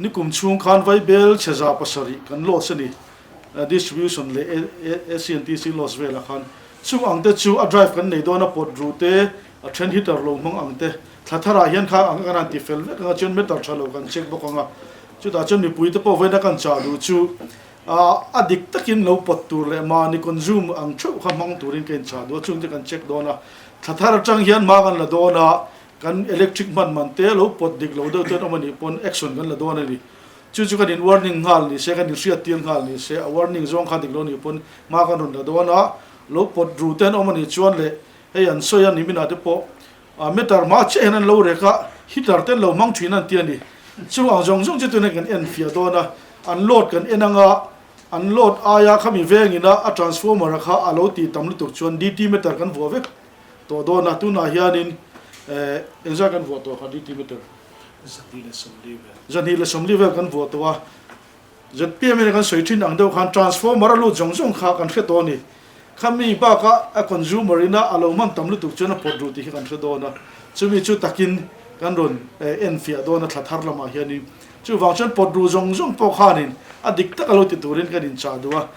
Nikum chhung khan vaibel chhe 700 kan loss a ni, distribution leh ACNTC loss velah khan. Chung ang te chu a drive kan nei dawn a, pawt ru te, a then heater lo hmang ang te, thla tharah hian kha ang kan han ti fel vek ang a, chuan meter tha lo kan check bawk ang a. Chutah chuan mipui te pawh vawiina kan chah duh chu a dik takin lo pawt tur leh mahni consume ang theuh kha hmang turin ka inchah duh a, chung te kan check dawn a. Thla thar atang hian hma kan la dawn a, Kan electric hman man te lo pawt dik lo deuh ten awm a nih pawn action kan la dawn a ni. Chu chu kan in warning nghal ni se, kan in hriat tir nghal ni se, a warning zawng kha dik lo nih pawn hma kan rawn la dawn a, lo pawt ru ten awm a nih chuan leh hei an sawi a ni minah te pawh meter hma chiah hian an lo rek a, heater ten lo hmang thin an ti a ni. Chu ang zawng zawng chu tunah kan en fiah dawn a, an load kan en anga an load aia khami vengin a a transformer a kha a lo tih tam lutuk chuan DT meter kan vuah vek. Tawh dawn a, tunah hianin engzah kan vuah tawh kha DT meter? 240 vel. 240 vel kan vuah tawh a, ZPM in kan sawi thin ang deuh khan transformer a lut zawng zawng kha kan hre tawh a ni. Khami bakah a consumer ina a lo hman tam lutuk chuan a pawt duh tih hi kan hre dawn a, chumi chu takin kan rawn enfiah dawn a thla thar lamah hianin. Chuvang chuan pawt duh zawng zawng pawh khanin a dik tak a lo ti turin kan inchah duh a.